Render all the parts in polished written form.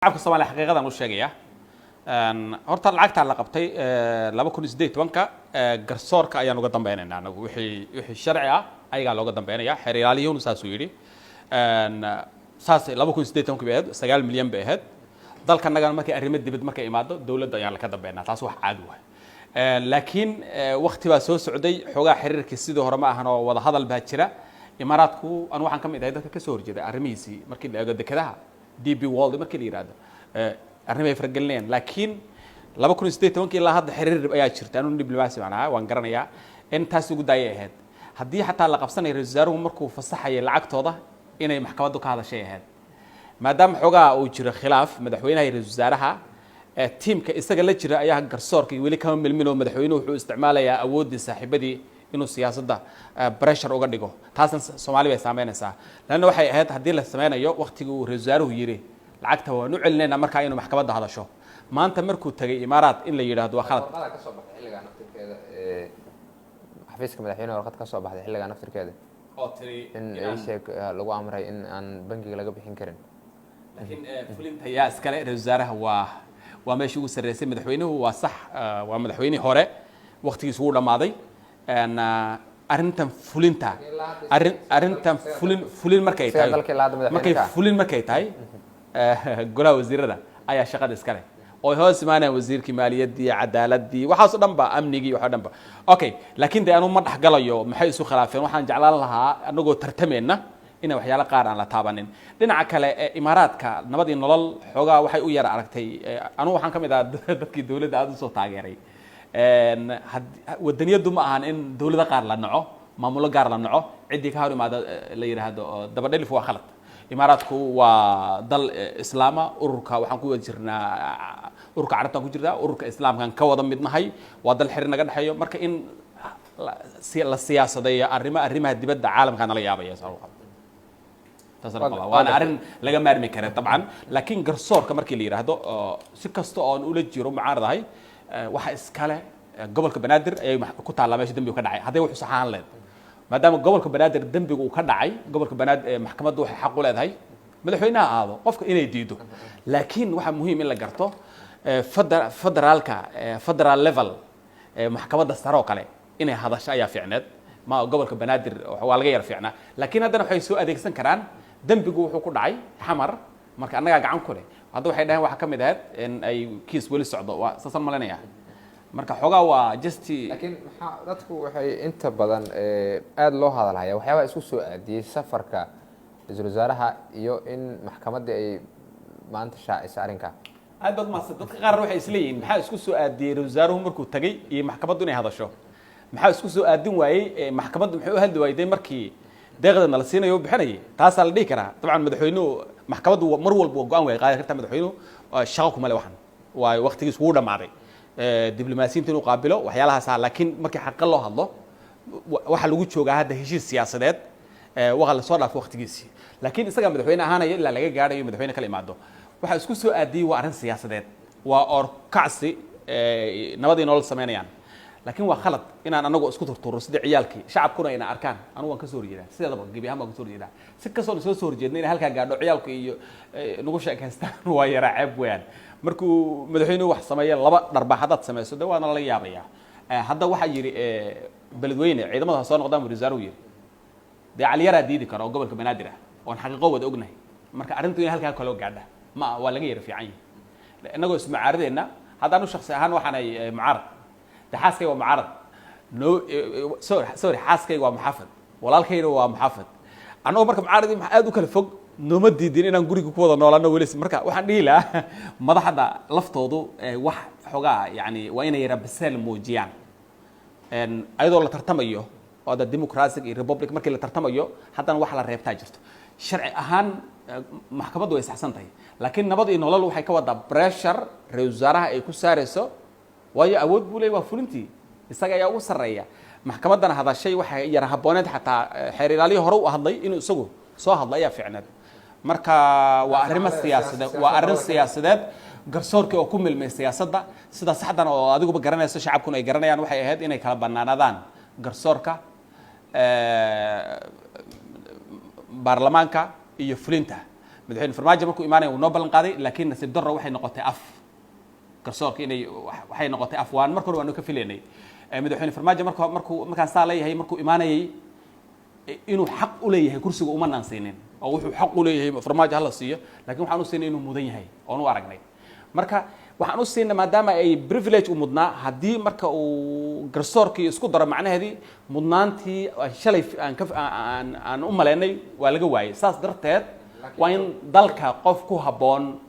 Shacabka Soomaaliya xaqiiqadan u sheegaya. Horta lacagtaa la qabtay 2018-ka, garsoorka ayaan uga dambeynayna anagu. Wixii sharci ah ayagaa looga dambeynaya. Xeer ilaaliyuhuna saasuu yidhi. Saas 2018-ki bay ahayd, 9 milyan bay ahayd. Dalkanagana markay arrimo dibad markay imaado, dowladda ayaan laka dambeynaa. Taas wax caadi waay. Laakiin wakti baa soo socday, xoogaa xiriirkii sidii hore ma ahan oo wada hadal baa jira. Imaaraadku, anu waxaan ka mid ahay dadka kasoo horjeeda arrimihiisii markii la eego dekedaha DP World, markii la yidhahdo arrimay faragelinayaan. Laakiin 2018-kii ilaa hadda xiriir ayaa jirta. Anu diblomaasi baan ahaa, waan garanayaa in taas ugu daayay ahayd. Haddii xataa la qabsanayo, ra-isul wasaaruhu markuu fasaxayay lacagtooda inay maxkamaddu ka hadashay ahayd, maadaama xoogaa uu jiro khilaaf madaxweynaha iyo ra-isul wasaaraha. Tiimka isaga la jira ayaa garsoorka weli kama milmin oo madaxweynuhu wuxuu isticmaalayaa awooddii saaxiibadii inuu siyaasadda pressure uga dhigo. Taasna Soomaali bay saameynaysaa, leanna waxay ahayd haddii la sameynayo waktigii uu ra-isul wasaaruhu yidhi lacagta waan u celinaynaa, markaa inuu maxkamadda hadasho. Maanta markuu tagay Imaaraat in la yidhaahdo waa khalad. Warqada ka soo baxday xilligaa naftirkeeda, xafiiska madaxweynaha warqad ka soo baxday xilligaa naftirkeeda oo tiri in ay sheeg lagu amray in aan bangiga laga bixin karin. Laakiin fulinta yaa iskale? Ra-isul wasaaraha waa meeshii ugu sarreysay. Madaxweynuhu waa sax, waa madaxweynihii hore, waqtigiisu wuu dhammaaday. Arrintan fulinta, arrintan fulin markay Isaga tahay dalka ilaa hadda madaxweyne markay ka ah. Fulin markay tahay, golaha wasiirada ayaa shaqada iskale oo ay hoos imaanayaan wasiirkii maaliyaddii, cadaaladii, waxaas oo dhan ba, amnigii, wax oo dhan ba. Okay, laakiin dee anu ma dhexgalayo maxay isu khilaafeen. Waxaan jeclaan lahaa anagoo tartameenna inay waxyaalo qaar aan la taabanin. Dhinaca kale ee Imaaraadka, Nabad iyo Nolol xoogaa waxay u yara aragtay. Anugu waxaan ka mid ahaa dadkii dowladda aada usoo taageeray. Wadaniyaddu ma ahan in dowlado qaar la naco, maamulo gaar la naco, ciddii ka hor imaada la yidhaahdo oo dabadhelif. Waa khalad. Imaaraadku waa dal islaama. Ururka waxaan ku wada jirnaa, Ururka Carabtaan ku jirnaa, Ururka Islaamkaan ka wada midnahay. Waa dal xiriir naga dhexeeyo. Marka in la siyaasadeeyo arrimaha dibadda caalamkaa nala yaabaya saa u qabo. Taasna qabaa. Waana arrin laga maarmi kara dabcan. Laakiin garsoorka markii la yidhaahdo, oo si kasta oon ula jiro mucaarad ahay, waxa iskale gobolka Banaadir ayay ku taallaa meesha dembigu ka dhacay. Hadday wuxuu saxaan leed, maadaama gobolka Banaadir dembigu uu ka dhacay, gobolka Banaadir maxkamaddu waxay xaq u leedahay, madaxweynaha ahaado qofka, inay diido. Laakiin waxaa muhiim in la garto federaalka, federal level, maxkamadda sare oo kale inay hadasho ayaa fiicneed. Ma gobolka Banaadir waa laga yar fiicnaa, laakiin haddana waxay soo adeegsan karaan dembigu wuxuu ku dhacay Xamar, marka annagaa gacan ku leh. Hadda waxay dhaheen waxaa ka mid ahayd in ay kiis weli socdo. Waa saasaan malinaya. Marka xoogaa waa just Laakiin maxaa dadku waxay inta badan aada loo hadalhaya waxyaabaha isku soo aadiyey safarka ra-iisul wasaaraha iyo in maxkamaddii ay maanta shaacisay arrinka? Aad baad mahadsan. Dadka qaar waxay isleeyihiin maxaa isku soo aadiyey ra-isul wasaaruhu markuu tagay iyo maxkamaddu inay hadasho? Maxaa isku soo aadin waayey? Maxkamaddu maxay u hadli waayday markii deeqda nala siinayo o bixinayay? Taasaa la dhihi karaa. Dabcan madaxweynuhu, maxkamaddu mar walba waa go-aan way qaadi kartaa. Madaxweynuhu shaqo kuma le waxan, waayo waqtigiis wuu dhammaaday. Diblomaasiyiinta inuu qaabilo waxyaalahaasa. Laakiin markii xaqa loo hadlo, waxaa lagu joogaa hadda heshiis siyaasadeed. Waa lasoo dhaafay waqtigiisii, laakiin isagaa madaxweyne ahaanaya ilaa laga gaadhayo madaxweyne kala imaado. Waxaa isku soo aadiyey waa arrin siyaasadeed, waa orkacsi nabadii nolol samaynayaan. Laakiin waa khalad inaan anagu isku turturo sidii ciyaalkii, shacabkuna ayna arkaan. Anigu waan kasoo horjeedaa, sideedaba gebi ahaan baan kasoo horjeedaa. Si kastoo soo soo horjeedna, inay halkaa gaadho, ciyaalku iyo nagu sheekaystaan, waa yaraa ceeb weeyaan. Markuu madaxweynuhu wax sameeyo, laba dharbaax haddaad sameyso, de waana lala yaabayaa. Hadda waxaa yidhi Beledweyne ciidamada ha soo noqdaan buu wasaaruhu yidhi. Dee Caliyaraa diidi kara oo gobolka Banaadir ah oon xaqiiqo wada ognahay. Marka arrintu in halkaa kaloo gaadha ma waa laga yara fiican yahay. Innagoo ismucaaradeenna hadda, anu shaksi ahaan waxaanay mucaarad. De xaaskayga waa mucaarad, no, sorry, sorry, xaaskayga waa muxaafid, walaalkayna waa muxaafid. Annagoo marka mucaaradii aad u kala fog, nooma diidin inaan guriga ku wada noolaano weli. Marka waxaan dhihi lahaa madaxda laftoodu wax xoogaa yani waa inay yara baseel muujiyaan ayadoo la tartamayo oo hadda democratic iyo republic markii la tartamayo, haddana wax la reebtaa jirto. Sharci ahaan maxkamaddu way saxsan tahay, laakiin Nabad iyo Nolol waxay ka wadaa pressure ra-isul wasaaraha ay ku saarayso, waayo awood buu leey, waa fulintii, isaga ayaa ugu sarreeya. Maxkamaddana hadashay waxay yara habbooneed xataa xeer ilaaliyi hore u hadlay inuu isagu soo hadlo ayaa fiicneed. Marka waa arrimo siyaasadeed, waa arrin siyaasadeed, garsoorkii oo ku milmay siyaasadda. Sida saxdan oo adiguba garanayso, shacabkuna ay garanayaan, waxay ahayd inay kala banaanadaan garsoorka, baarlamaanka iyo fulinta. Madaxweyne Farmaajo markuu imaanaya wuu noo ballan qaaday, laakiin nasiib darro waxay noqotay af garsoorka inay waxay noqotay af. Waan marka hore waanu ka filaynay. Madaxweyne Farmaajo marka markuu markaan saa leeyahay, markuu imaanayay inuu xaq u leeyahay kursiga umanaan siinin oo wuxuu xaq u leeyahay Farmaajo hala siiyo, laakiin waxaan u siinay inuu mudan yahay oon u aragnay. Marka waxaan u siinay maadaama ay privilege u mudnaa. Haddii marka uu garsoorkii isku daro, macnaheedii mudnaantii shalay aan ka aan u malaynay waa laga waayay. Saas darteed waa in dalka qof ku habboon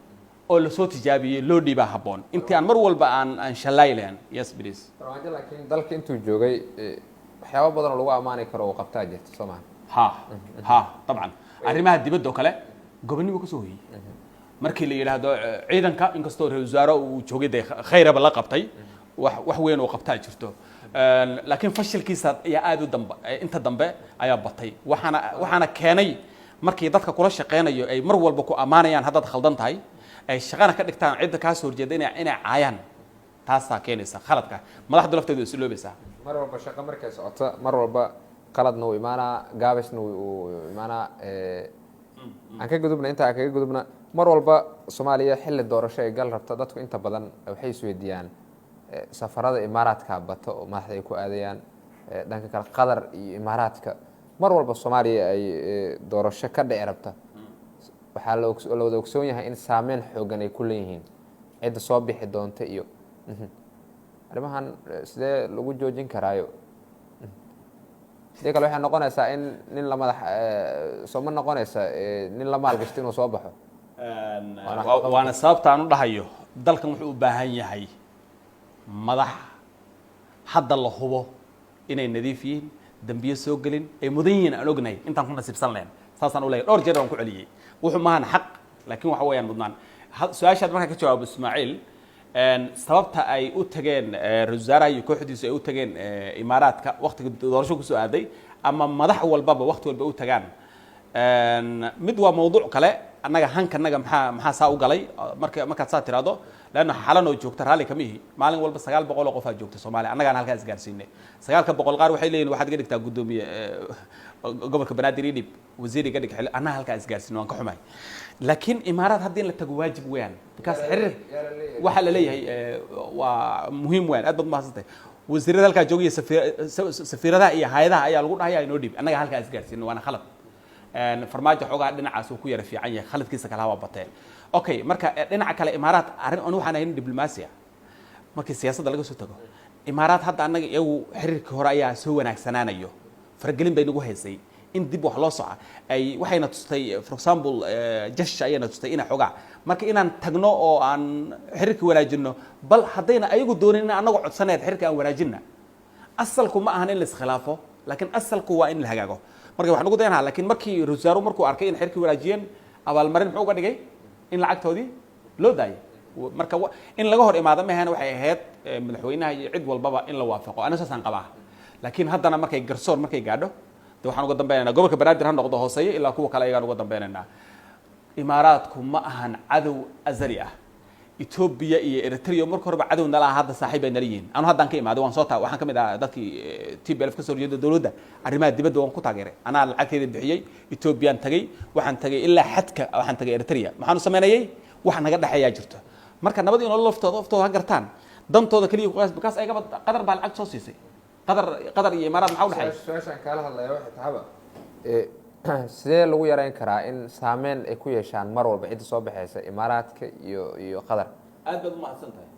oo lasoo tijaabiyey loo dhiibaa habboon, intii aan mar walba aan shallaay lahayn. Yes, please. Farmaajo laakiin dalka intuu joogay waxyaabo badan oo lagu ammaani karo uu qabtaa jirta, soo maha? Ha ha, dabcan, arrimaha dibadda oo kale gobonnimo kasoo hoyey. Markii la yidhaahdo ciidanka, inkastoo ra-isul wasaare uu joogay, dee khayraba la qabtay, wax weyn oo qabtaa jirto, laakiin fashilkiisa ayaa aada u dambe, inta dambe ayaa batay. Waxaana keenay markii dadka kula shaqeynayo ay mar walba ku ammaanayaan haddaad khaldan tahay, ay shaqana ka dhigtaan cidda kaa soo horjeeda inay caayaan. Taasaa keenaysa khaladka. Madaxdu lafteedu way isloobaysaa. Mar walba shaqo markay socoto, mar walba qaladna wuu imaanaa, gaabisna wuu imaanaa. Aan ka gudubna, inta aan kaga gudubna, mar walba Soomaaliya xilli doorasho ay gal rabto, dadku inta badan waxay isweydiiyaan safarada Imaaraadka bato oo madaxda ay ku aadayaan dhanka kale Qatar iyo Imaaraadka. Mar walba Soomaaliya ay doorasho ka dhici rabta, waxaa la wada ogsoon yahay in saameyn xoogan ay ku leeyihiin cidda soo bixi doonta iyo arrimahan. Sidee lagu joojin karaayo? Sidee kale waxay noqonaysaa in nin la madax soo ma noqonaysa nin la maalgashto inuu soo baxo? Waana sababta aan u dhahayo dalkan wuxuu u baahan yahay madax hadda la hubo inay nadiif yihiin, dambiye soo gelin, ay mudan yihiin, aan ognahay intaan ku nasiibsan lahayn. Saasaan u leeyahay, dhowr jeer waan ku celiyey. Wuxuu maahan xaq, laakiin waxa weeyaan mudnaan. Su-aashaad markaan ka jawaabo, Ismaaciil, sababta ay u tageen ra-isul wasaaraha iyo kooxdiisu ay u tageen Imaaraadka waqtiga doorasho kusoo aaday, ama madax walbaba waqti walba u tagaan, mid waa mawduuc kale. Annaga hankanaga maxaa saa u galay? Markaad saa tiraahdo, leanna xalan oo joogta raalli kama ihi. Maalin walba 900 oo qof aa joogta Soomaaliya, annagaan halkaa isgaarsiinay 9-ka boqol. Qaar waxay leeyihin waxaad iga dhigtaa guddoomiye gobolka Banaadir, ii dhib, wasiir iga dhig xil. Annaga halkaa isgaarsiinay, waan ka xumahay, laakiin Imaaraad haddii in la tago waajib weeyaan, because xiriir waxaa la leeyahay waa muhiim weeyaan. Aad baad mahadsantahay. Wasiirada halkaa joogaya, safiiradaha iyo hay-adaha ayaa lagu dhahaya inoo dhiib. Annaga halkaa isgaarsiinay, waana khalad. Farmaajo xoogaa dhinacaas uu ku yara fiican yahay, khaladkiisa kale haba batee. Okay, marka dhinaca kale Imaaraat, arrin anu waxaan ahayn diblomaasi ah. Markii siyaasadda laga soo tago, Imaaraat hadda annaga iyagu xiriirkii hore ayaa soo wanaagsanaanayo. Faragelin bay nagu haysay in dib wax loo soca ay waxayna tustay, for example, jasha ayayna tustay inay xoogaa marka inaan tagno oo aan xiriirka wanaajinno. Bal haddayna ayagu doonin in annagu codsaneed xiriirka aan wanaajinna, asalku ma ahan in la iskhilaafo, laakiin asalku waa in la hagaago. Marka waxaan ugu daynaha, laakiin markii ra-isul wasaaruhu markuu arkay in xiriirkii wanaajiyeen, abaalmarin muxuu uga dhigay in lacagtoodii loo daayay. Marka in laga hor imaado mahana, waxay ahayd madaxweynaha iyo cid walbaba in la waafaqo. Aniga saasaan qabaa. Laakiin haddana markay garsoor markay gaadho, de waxaan uga dambeynayna gobolka Banaadir ha noqdo hooseeye ilaa kuwa kale ayagaan uga dambeynaynaa. Imaaraadku ma ahan cadow azali ah. Etoobiya iyo Eritrea marka horeba cadow nala ah, hadda saaxiib ay nala yihiin. Anu haddaan ka imaaday, waan soo taa, waxaan ka mid ahaa dadkii TPLF ka soo horjeeda. Dowladda arrimaha dibadda waan ku taageeray, anaa lacagteeda bixiyey. Etoobiyaan tagay, waxaan tagay ilaa xadka, waxaan tagay Eritrea. Maxaan u sameynayay? Wax naga dhexeeyaa jirto. Marka nabad iyo nolol laftooda ha gartaan dantooda keliya ku, because ayagaba Qatar baa lacag soo siisay. Qatar iyo Imaaraat maxaa udhexeeya? Su-aashaan kaala hadlaya waxay tahaba sidee lagu yareyn karaa in saameyn ay ku yeeshaan mar walba cidda soo baxaysa Imaaraadka iyo Qatar? Aad baad umahadsan tahay.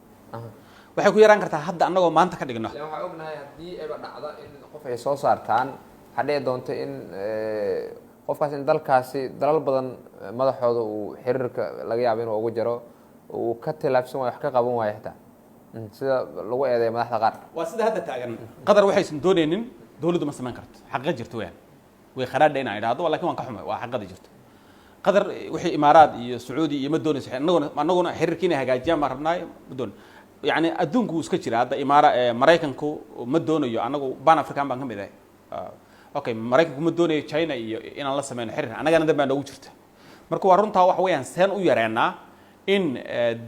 Waxay ku yaraan kartaa hadda annagoo maanta ka dhigno. Ilaan waxaa ognahay haddii ayba dhacdo in qof ay soo saartaan, waxaa dhici doonta in qofkaas in dalkaasi dalal badan madaxooda uu xiriirka laga yaabo inuu ugu jaro, uu ka tilaabsan waayo, wax ka qaban waayo xitaa, sida lagu eedeeya madaxda qaar. Waa sida hadda taagan. Qatar waxaysan doonaynin dowladdu ma samayn karto. Xaqiiqa jirto weyaan, way kharaadha inaan idhaahdo, lakin waan ka xumay, waa xaqiiqada jirto. Qatar wixii Imaaraad iyo Sacuudi iyo ma doonayso. Annaguna xiriirka inay hagaajiyaan baan rabnaay, ma doon. Yani adduunku wuu iska jira hadda. Imaara Maraykanku ma doonayo, annagu Pan African baan ka mid ahay. Okay, Maraykanku ma doonayo China iyo inaan la sameyno xiriir, annagana dan baa noogu jirta. Marka waa runtaa, waxa weeyaan seen u yareenaa in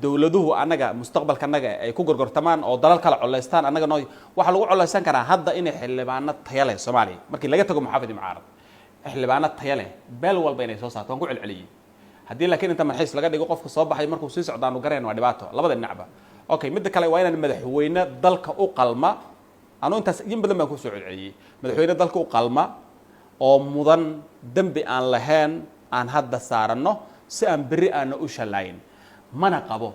dowladuhu annaga mustaqbalka annaga ay ku gorgortamaan oo dalal kala coleystaan annaga noo. Waxaa lagu coleysan karaa hadda inay xildhibaano taya leh Soomaaliya, markii laga tago muxaafid iyo mucaarad, xildhibaano taya leh beel walba inay soo saarto. Waan ku celceliyey. Haddii laakiin inta malxiis laga dhigo qofka soo baxay markuu sii socdaanu gareen, waa dhibaato labada dhinacba. Okay, midda kale waa inaan madaxweyne dalka u qalma. Anu intaas in badan baan kusoo celceliyey, madaxweyne dalka u qalma oo mudan, dembi aan lahayn aan hadda saaranno si aan berri aana u shallaayin. Mana qabo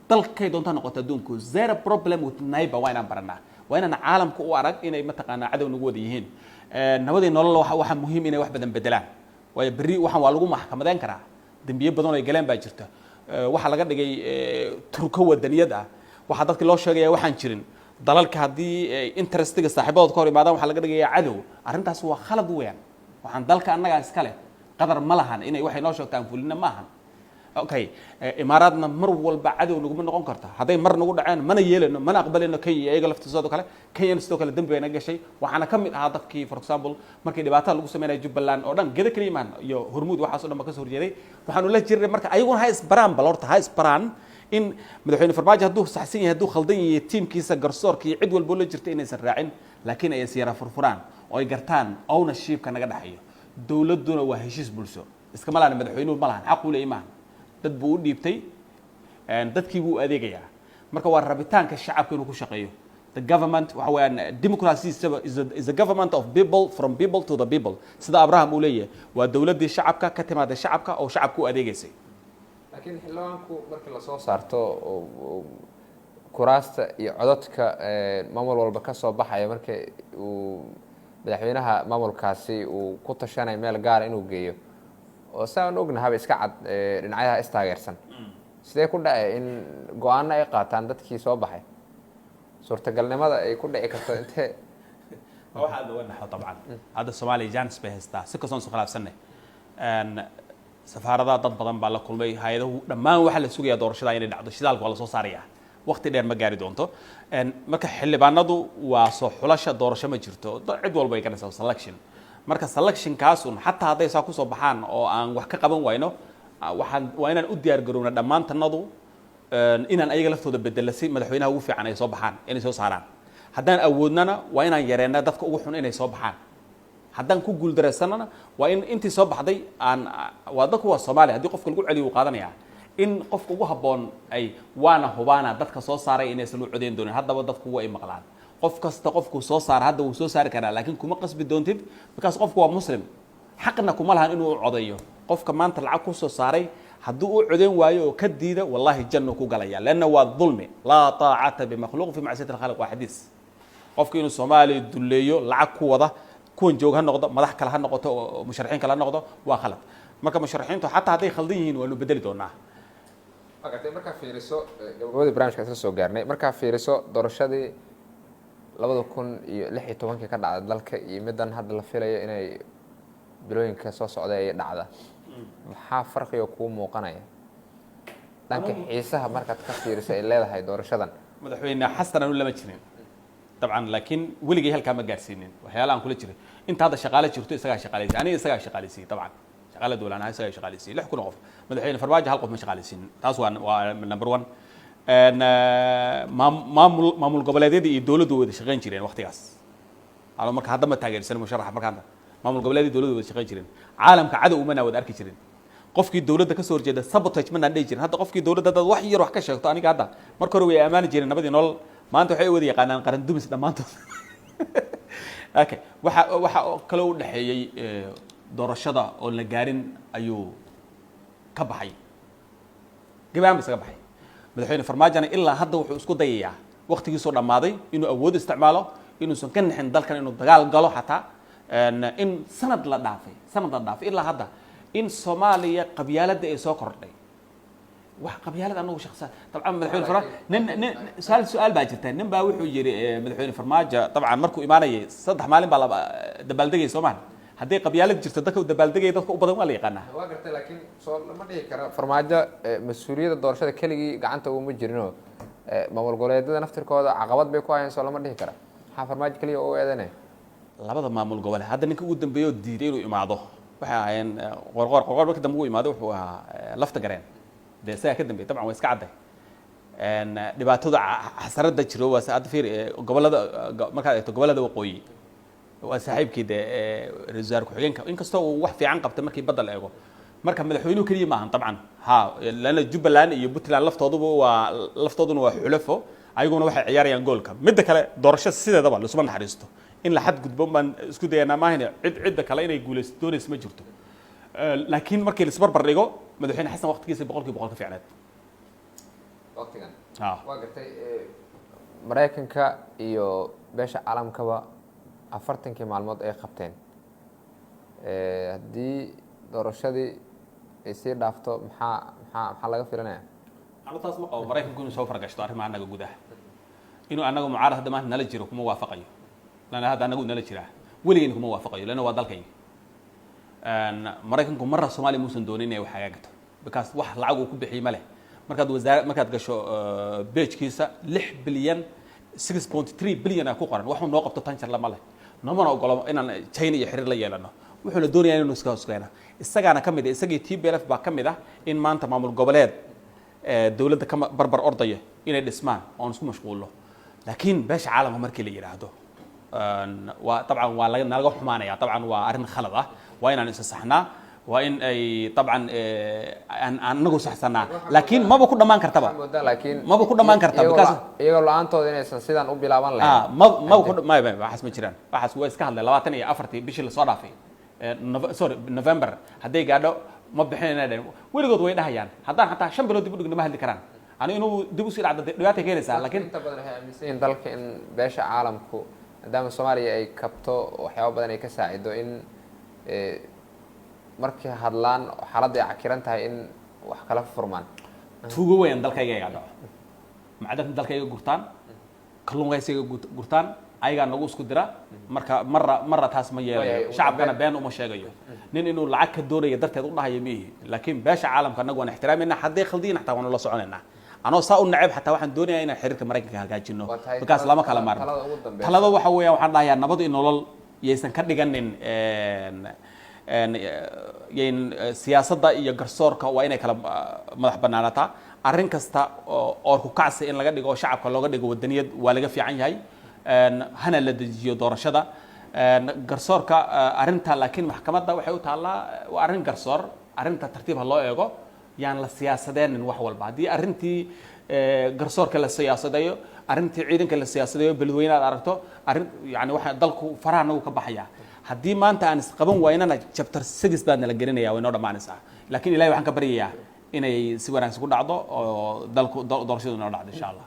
dalkay doonta noqoto adduunku, zero problem with neighbor. Waa inaan baranaa, waa inaan caalamka u arag inay mataqaanaa cadow nagu wada yihiin. Nabadii nolol waxa muhiim inay wax badan bedelaan, waayo berri waxaan waa lagu maxkamadeyn karaa. Dembiye badan oo ay galeen baa jirta. Waxaa laga dhigay turko wadaniyad ah. Waxaa dadki loo sheegaya waxaan jirin. Dalalka haddii interestiga saaxiibadood ka hor imaadaan, waxaa laga dhigayaa cadow. Arrintaas waa khalad weeyaan. Waxaan dalka annagaa iska leh. Qadar ma lahan inay waxay noo sheegto aan fulina ma ahan. Okay, Imaaraadna mar walba cadow naguma noqon karta. Hadday mar nagu dhaceen, mana yeelano, mana aqbalino. Kenya iyaga laftiisoodo kale, Kenyana sidoo kale dembi bay naga gashay. Waxaana ka mid ahaa dadkii, for example, markii dhibaatada lagu sameynaya Jubbaland oo dhan, Gedo keliya maan iyo Hormuud, waxaas o dhan ba kasoo horjeeday. Waxaanu la jirnay marka ayaguna ha isbaraan. Bal horta ha isbaraan in Madaxweyne Farmaajo hadduu saxsan yahay, hadduu khaldan yahay, tiimkiisa garsoorka iyo cid walbo la jirta inaysan raacin, laakiin ay isyara furfuraan oo ay gartaan ownershipka naga dhexeeyo. Dowladduna waa heshiis bulsho, iskama lahan madaxweynuhu, ma lahan xaq uu leeyahy maahan. Dad buu u dhiibtay, dadkii buu u adeegayaa. Marka waa rabitaanka shacabka inuu ku shaqeeyo. The government waxa weeyaan democracy is a government of people, from people, to the people. Sida Abraham uu leeyahay, waa dowladdii shacabka, ka timaada shacabka oo shacabka u adeegaysay. Laakiin xildhibaanku markii lasoo saarto kuraasta iyo codadka maamul walba ka soo baxaya, marka uu madaxweynaha maamulkaasi uu ku tashanayo meel gaara inuu geeyo, oo saan ognahaba iska cad dhinacyaha istaageersan, sidee ku dhacay in go-aano ay qaataan dadkii soo baxay? Suurtagalnimada ay ku dhici karto intee? Waa wax aad looga naxo dabcan. Hadda Soomaaliya chance bay haystaa, si kastoon isu khilaafsanay. Safaaradaha dad badan baa la kulmay, hay-adahu dhammaan. Waxaa la sugayaa doorashada inay dhacdo. Shidaalka waa lasoo saarayaa, waqti dheer ma gaari doonto. Marka xildhibaanadu waa soo xulasha, doorasho ma jirto. Cid walba ay garanaysaa selection. Marka selectionkaasun xataa hadday saa kusoo baxaan oo aan wax ka qaban wayno, waxaan waa inaan u diyaar garowna dhammaantanadu inaan ayaga laftooda bedela si madaxweynaha ugu fiican ay soo baxaan, inay soo saaraan. Haddaan awoodnana, waa inaan yareena dadka ugu xun inay soo baxaan. Haddaan ku guuldaraysanana, waa in intii soo baxday aan waa dadku waa Soomaaliya. Haddii qofka lagu celiyo, wuu qaadanayaa in qofka ugu habboon ay waana hubaana dadka soo saaray inaysan u codeyn doonin. Haddaba dadku way maqlaan. Qof kasta qofkuu soo saara hadda wuu soo saari karaa, laakiin kuma qasbi doontid, because qofku waa Muslim, xaqna kuma lahan inuu u codeeyo. Qofka maanta lacag ku soo saaray hadduu u codeyn waayo oo ka diida, wallahi jannu ku galaya, leanna waa dulmi. Laa taacata bimakhluuq fi macsiyati alkhaliq, waa xadiis. Qofka inuu Soomaaliya dulleeyo lacag ku wada, kuwan joog ha noqdo, madax kale ha noqoto, oo musharaxiin kale ha noqdo, waa khalad. Marka musharaxiintu xataa hadday khaldan yihiin, waanu bedeli doonaa. Magartay. Markaa fiiriso gabagabadii barnamijka isla soo gaarnay, markaa fiiriso doorashadii 2016-kii ka dhacda dalka iyo middan hadda la filayo inay bilooyinka soo socda ay dhacda, maxaa farqiga kuu muuqanaya dhanka xiisaha markaad ka fiiriso ay leedahay doorashadan? Madaxweyne Xasan anu lama jirin dabcan, laakiin weligay halkaa ma gaarsiinin waxyaala aan kula jiray. Inta hadda shaqaale jirto isagaa shaqaalaysiy, aniga isagaa shaqaalaysiiyey dabcan. Shaqaale dowlaan ahaa isagaa shaqaalaysiiyey 6,000 oo qof. Madaxweyne Farmaajo hal qof ma shaqaalaysiinin. Taas waa number one. Maamul goboleedyadii iyo dowladdu wada shaqayn jireen waqtigaas. Ano marka hadda ma taageersan musharaxa. Markaan maamul goboleedyadii dowladdu wada shaqayn jireen, caalamka cadow umanaa wada arki jirin. Qofkii dowladda kasoo horjeeda sabotage manaan dhihi jirin. Hadda qofkii dowladda haddaad wax yar wax ka sheegto, aniga hadda marka hore way ammaani jireen Nabadii Nolol, maanta waxay u wada yaqaanaan qaran dumis dhammaantood. Okay, waxa kaloo u dhexeeyey, doorashada oo la gaarin ayuu ka baxay, gabi ba isaga baxay. Madaxweyne Farmaajona ilaa hadda wuxuu isku dayayaa waqtigiisoo dhammaaday inuu awood isticmaalo, inuusan ka nixin dalkan inuu dagaal galo, xataa in sanad la dhaafay, sanad la dhaafay ilaa hadda in Soomaaliya qabyaaladda ay soo kordhay. Wax qabyaalad anagu shaqsa dabcan madaxweyne Farmaajo nin su-aal baa jirta. Nin baa wuxuu yidhi, madaxweyne Farmaajo dabcan markuu imaanayay 3 maalin baa la dabaaldegay. Soomaali hadday qabyaalad jirto, dadka u dabaaldegaya dadka u badan waa la yaqaanaa. Waa gartay, laakiin soo lama dhihi kara Farmaajo mas-uuliyadda doorashada keligii gacanta uguma jirinoo maamul goboleedyada naftirkooda caqabad bay ku hayeen? Soo lama dhihi kara maxaa Farmaajo keliya u eedanaya? Labada maamul gobole hadda ninka ugu dambeeya oo diiday inuu imaado waxay ahaayeen Qorqoor. Qorqoor marka dambe uu imaado wuxuu ahaa Lafta Gareen, dee isagaa ka dambeeyay. Dabcan waa iska cadday dhibaatada xasarada jiro. Waa hadda fiir gobolada, markaad eegto gobolada waqooyi, waa saaxiibkii dee ra-isul wasaare ku-xigeenka, inkastoo uu wax fiican qabtay markii badda la eego. Marka madaxweynuhu keliya maahan dabcan, ha, lana Jubbaland iyo Puntland laftooduba waa laftooduna waa xulafo, ayaguna waxay ciyaarayaan goolka. Midda kale, doorasho sideedaba lasuma naxariisto. In la xadgudbo baan isku dayanaa maahane, cid cidda kale inay guulaysto doonaysa ma jirto. Laakiin markii la isbarbar dhigo, madaxweyne Xasan waqtigiisa 100% ka fiicneed. Waqtigan. Ha. Waa gartay. Maraykanka iyo beesha caalamkaba 40-kii maalmood ay qabteen, haddii doorashadii ay sii dhaafto, maxaa laga filanaya? Anu taas ma qabo Maraykanku inuu soo faragashto arrimaha annaga gudaha. Inuu annaga mucaarad hadda maanta nala jiro kuma waafaqayo, lana hadda annagu nala jiraa weligeen kuma waafaqayo, lana waa dalkayga. Maraykanku marra Soomaaliya muusan doonin inay wax hagaagto, because wax lacag uu ku bixiyey ma leh. Markaad wasaar markaad gasho page-kiisa, 6 bilyan, 6.3 billion aa ku qoran. Waxuu noo qabto tanjar lama leh, noomana ogolo inaan China iyo xiriir la yeelano. Wuxuuna doonayaa inuu iska hoskeeno. Isagaana ka mid ah, isagii TPLF baa ka mid ah in maanta maamul goboleed dowladda ka barbar ordaya inay dhismaan oon isku mashquulno. Laakiin beesha caalamka markii la yidhaahdo, waa dabcan waa laga nalaga xumaanaya. Dabcan waa arrin khalad ah, waa inaan isa saxnaa, waa in ay dabcan aan anagu saxsanaa, laakiin maba ku dhammaan kartaba. Waxaa moodaa laakiin Maba ku dhammaan karta, iyagoo iyagoo la-aantooda inaysan sidan u bilaaban lahayn. Ah, ma maba ku may may waxaas ma jiraan. Waxaas waa iska hadlay. 24-tii bishii lasoo dhaafay, sorry, November hadday gaadho ma bixinayna dhehen. Weligood way dhahayaan. Haddaan xataa 5 bilood dib u dhigno, ma hadli karaan. Ani inuu dib usii dhacdo dhibaatay keenaysaa, laakiin inta badan waxay aaminsan yihiin dalka in beesha caalamku, maadaama Soomaaliya ay kabto, waxyaaba badan ay ka saacido, in markay hadlaan xaaladda ay cakiran tahay in wax kala furmaan. Tuugo weeyaan. Dalkayga iga dhaco, macdanta dalkayga gurtaan, kalluumaysiga gurtaan, ayagaa nagu isku dira. Marka marra marra taas ma yeelayo. Waayahay, ugu Shacabkana dambeyn- been uma sheegayo. Nin inuu lacag ka doonayo darteed u dhahayo miihi. Laakiin beesha caalamka annagu waan ixtiraamayna. Hadday khaldiyin xataa waanu la soconaynaa. Anoo saa u neceb xataa waxaan doonayaa inaan xiriirka Maraykanka hagaajino, Waa tahay. because lama kala maarmo. Talada ugu dambeysa. Talada waxa weeyaan, waxaan dhahayaa nabad iyo nolol yaysan ka dhiganin yayn siyaasadda iyo garsoorka. Waa inay kala madax banaanataa. Arrin kasta oo oorku kacsi in laga dhigo oo shacabka looga dhigo wadaniyad waa laga fiican yahay. Hana la dejiyo doorashada. Garsoorka arrinta, laakiin maxkamadda waxay u taallaa, waa arrin garsoor. Arrinta tartiib ha loo eego, yaan la siyaasadeenin wax walba. Haddii arrintii garsoorka la siyaasadeeyo, arrintii ciidanka la siyaasadeeyo, beledweyne aad aragto arrin, yani waxa dalku faraha nagu ka baxaya. Haddii maanta aan isqaban waynana, chapter 6 baa nala gelinaya, way noo dhammaanaysaa. Laakiin Ilahay waxaan ka baryayaa inay si wanaagsan ku dhacdo oo dalku doorashadu noo dhacdo, insha Allah.